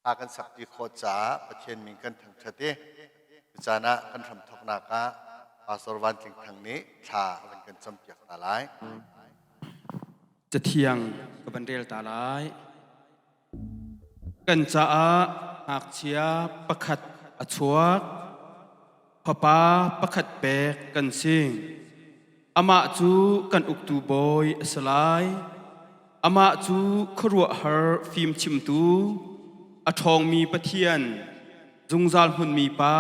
Hla kan sakpi khawh caah Pathian min kan thangṭhat i tucaan ah kan hramthawknak ah Pastor Van Tling Thang nih thla a van kan campiak ta lai. Cathiang ka van rel ta lai. Kan caah ngakchia pakhat a chuak. Fapa pakhat pek kan si. Amah cu kan uktu bawi a si lai. Amah cu khuaruahhar fimchimtu, a ṭhawngmi Pathian, zungzal hmunmi Pa,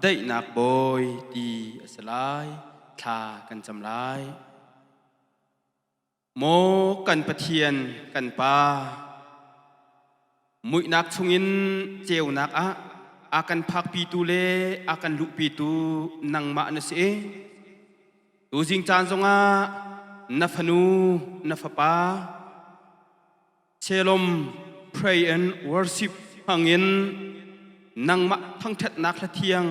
daihnak bawi ti a si lai. Thla kan cam lai. Maw kan Pathian kan Pa, muihnak chungin ceunak ah a kan phakpitu le a kan luhpitu nangmah na si. Tuzing caan zongah na fanu, na fapa, Shalom pray and worship hmangin nangmah thangṭhatnak hla thiang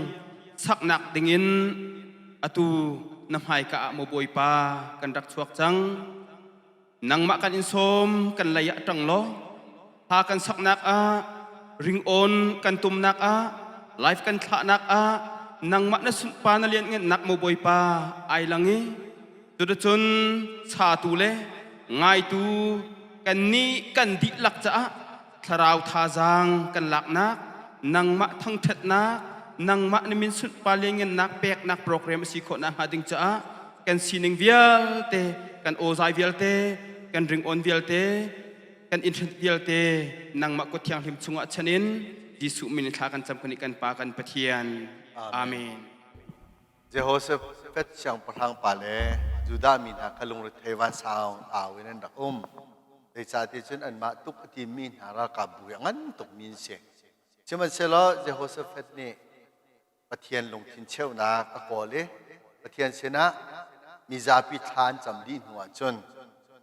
saknak dingin atu na hmaika ah maw Bawipa kan rak chuak cang. Nangmah kan in sawm kan lei ah ṭang law hla kan saknak ah ringawn kan tumnak ah live kan thlahnak ah nangmah na sunpa na lianngannak maw Bawipa ai lang i Cuticun chatu le ngaitu kannih kan dihlak caah thlarau thazaang kan laknak, nangmah thangṭhatnak, nangmah na min sunhpa lianngannak peknak program a si khawh nakhnga ding caah kan sining vialte, kan awzai vialte, kan ringawn vialte, kan internet vialte nangmah kut thianghlim chungah chan in Jesuh min in thla kan cam kan kan Pa kan Pathian. Amen. Jehoshaphat siangpahrang pa le Judah mi hna kha lungrethei vansang au in an rak um. Zeicahtiah cun anmah tuk a timmi hna ralkapbu hi a ngan tukmi an si. Sihmanhsehlaw Jehoshaphat nih Pathian lungthin cheuhnak a kawl i Pathian sinah mizapi thla an cam dih hnuah cun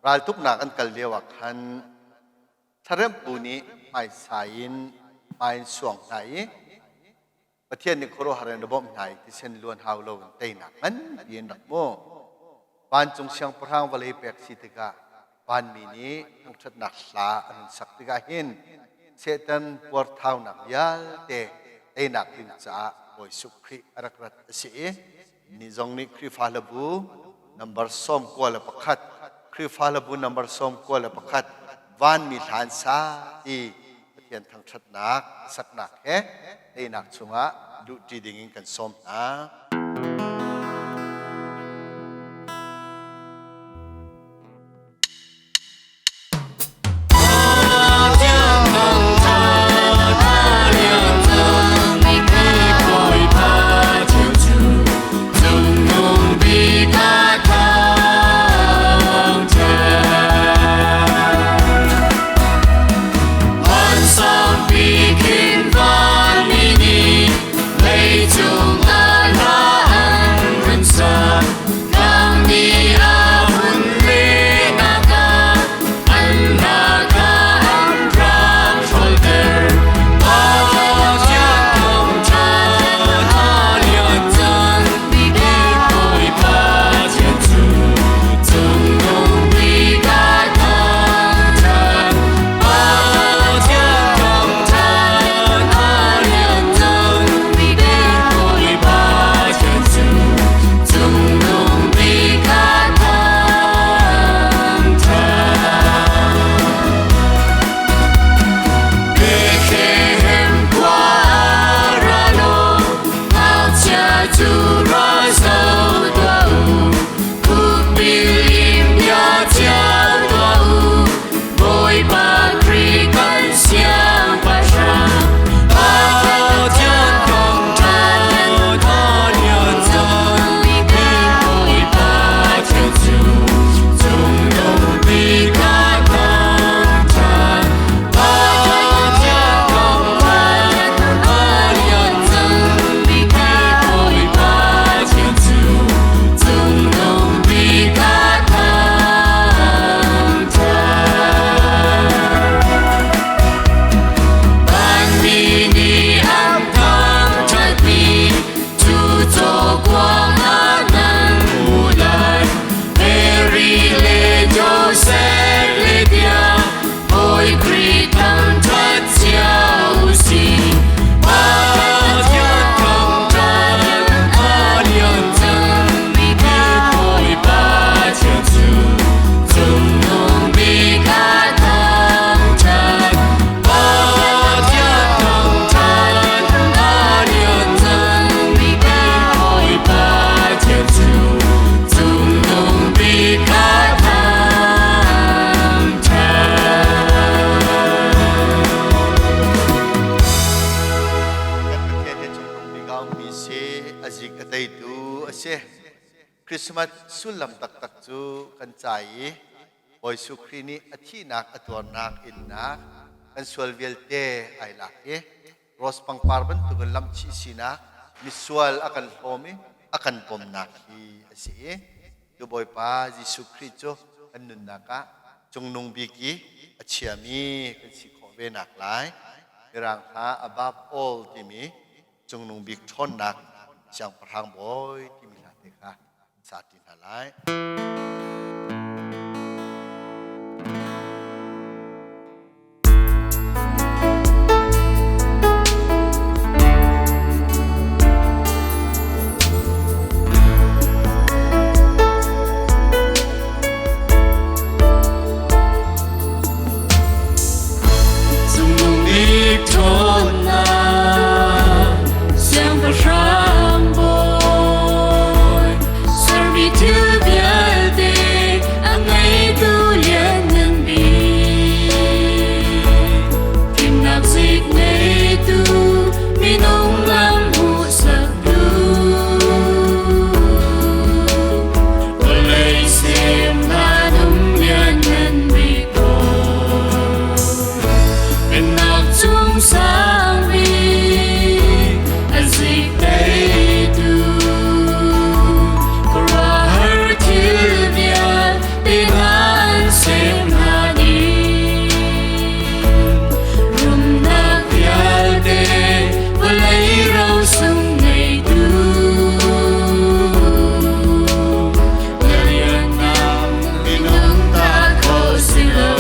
raltuknak an kal lioah khan thlaremh bu nih hmaisa in hmai in suang hna i Pathian nih khuaruahhar in a bawmh hna i thisen luan hau lo in teinak nganpi in rak hmu. Vancung siangpahrang vawlei pek si tikah vanmi nih thangṭhatnak hla an hun sak tikah hin Satan puarthaunak vialte teinak ding caah Bawi Jesuh Khrih a rak rat a si i ni zong nih Khrihfa hlabu number 91, Khrihfa hlabu number 91, vanmi hlan sa ti Pathian thangṭhatnak saknak he teinak chungah luhṭi dingin kan sawm hna. Leicung ah hla an Christmas sullam taktak cu kan ca i Bawi Jesuh Khrih nih a thihnak a tuarnak innak kan sual vialte ai lak i rose pangpar bantukin lamchih sinak misual a kan hlawm i a kan pomnak hi a si i tu Bawipa Jesuh Khrih cu kan nunnak ah cungnung bik i a chiami kan si khawh ve nak lai Mirang hla Above All timi cungnung bik ṭhawnnak siangpahrang bawi timi hla te kha sa ti hna lai. Cungnung bik ṭhawnnak siangpahrang bawi sermi thil vialte a ngeitu lianngan bik fimnak zik ngeitu minung lam hmuhsaktu vawlei sem hlan um lianngan bik bawi Pennak cung sang bik a zik teitu khuaruahhar thil vialte nan sem hna ding rumnak vialte vawlei rosung ngeitu na lianngan minung ta kho si lo.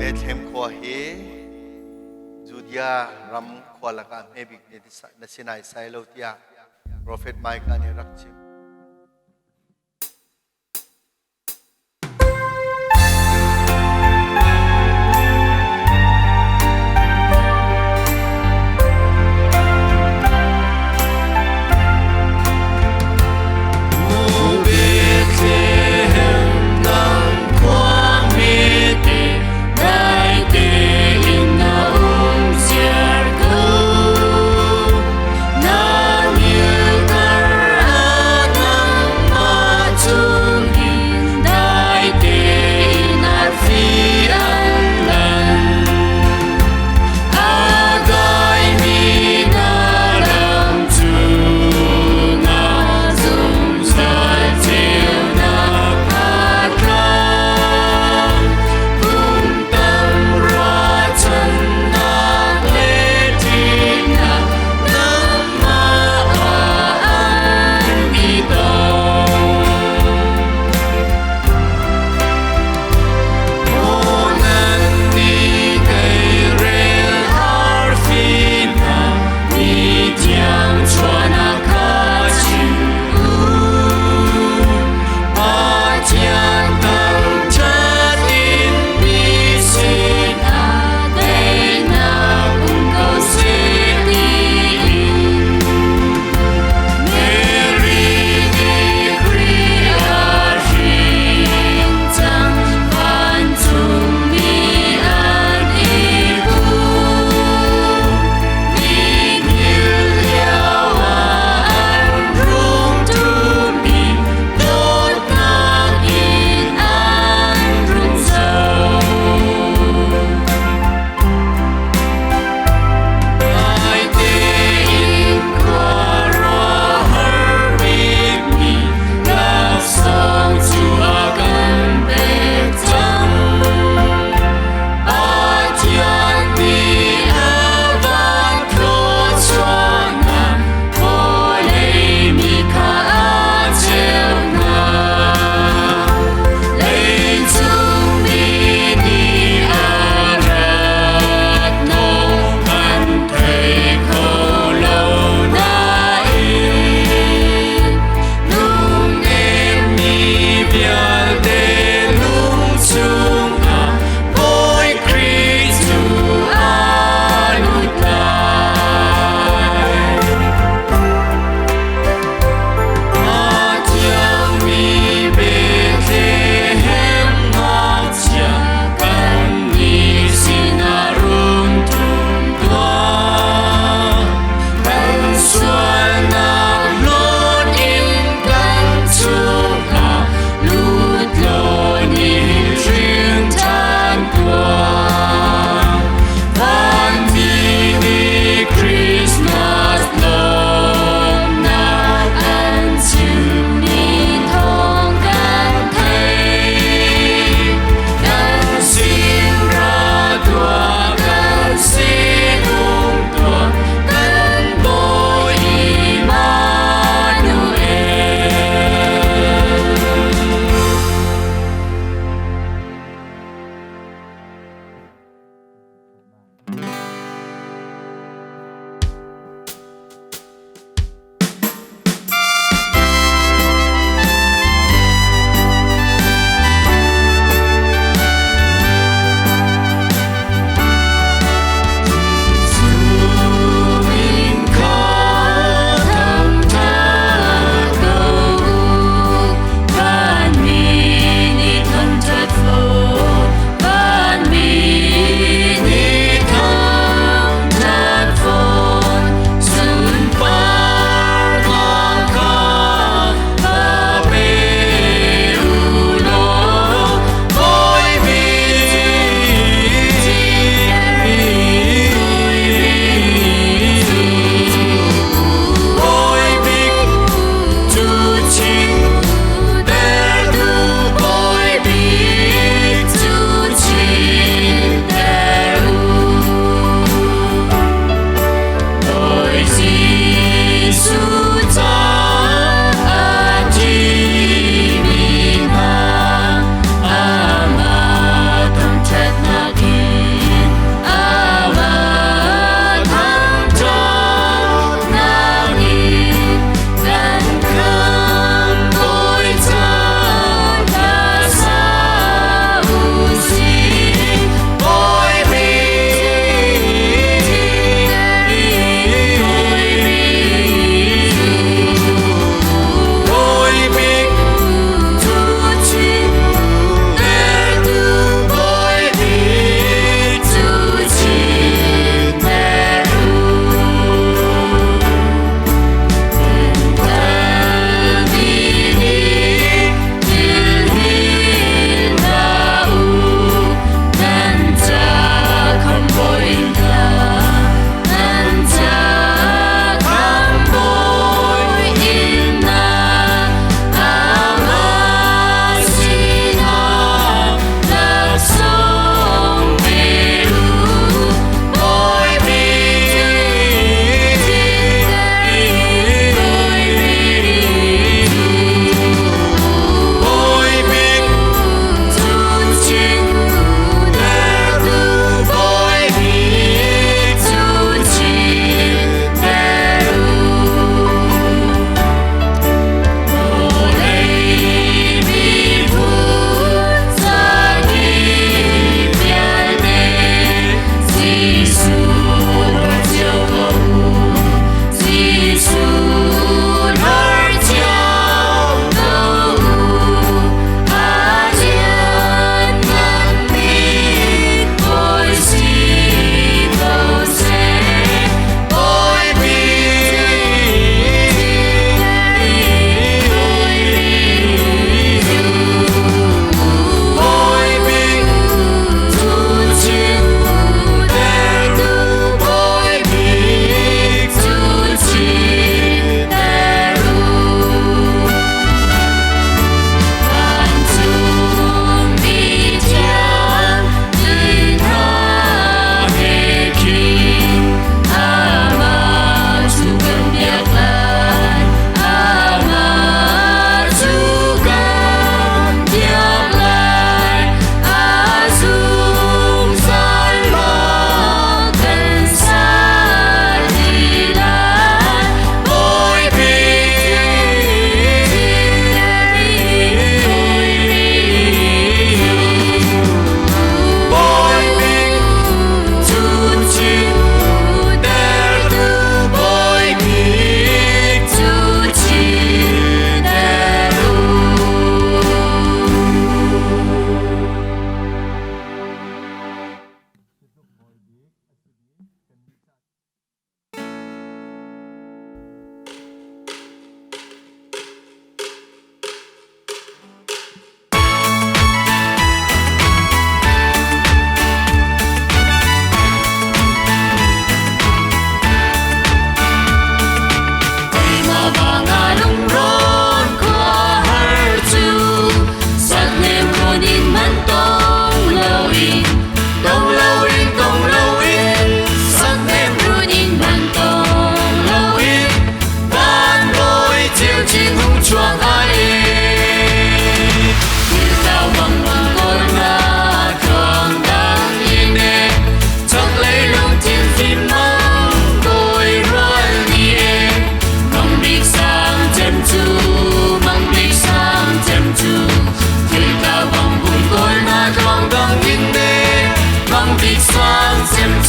Bethlehem khua hi Judea ram khua lakah hme bik na si naisai lo tiah Profet Micah nih rak chim. Bethlehem nang khuami te dai tein na um ziar ko. Na ngilkar a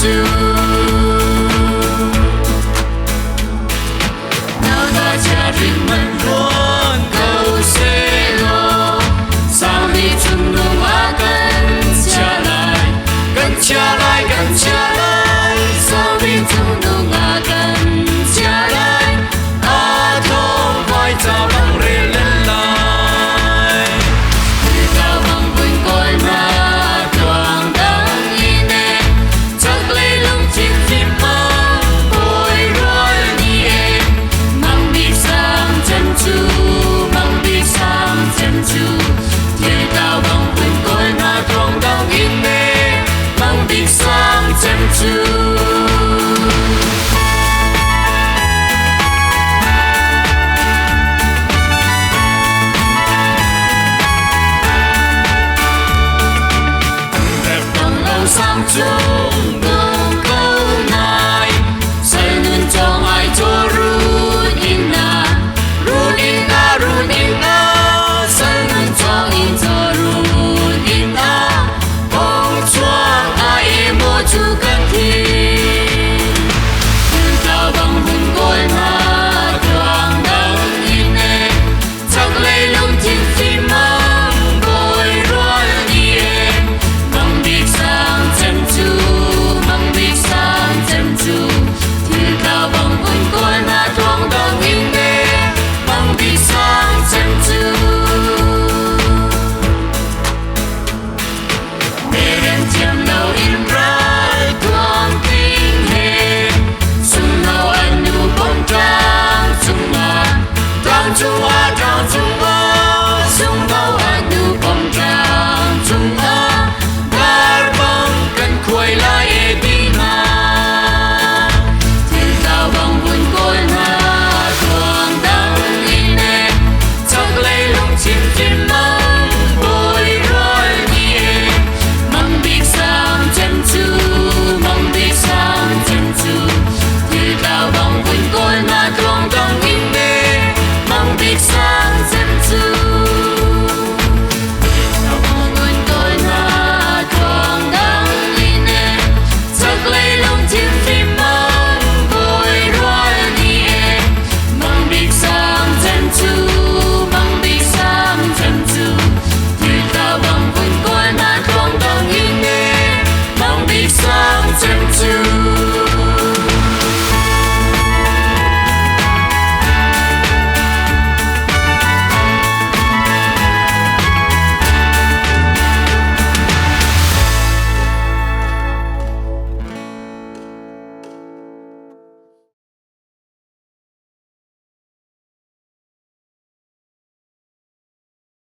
Jesuh. Na chia rin man ruan ko selaw, Sang ni chungnung ah kan chia lai, kan chia lai, kan chia.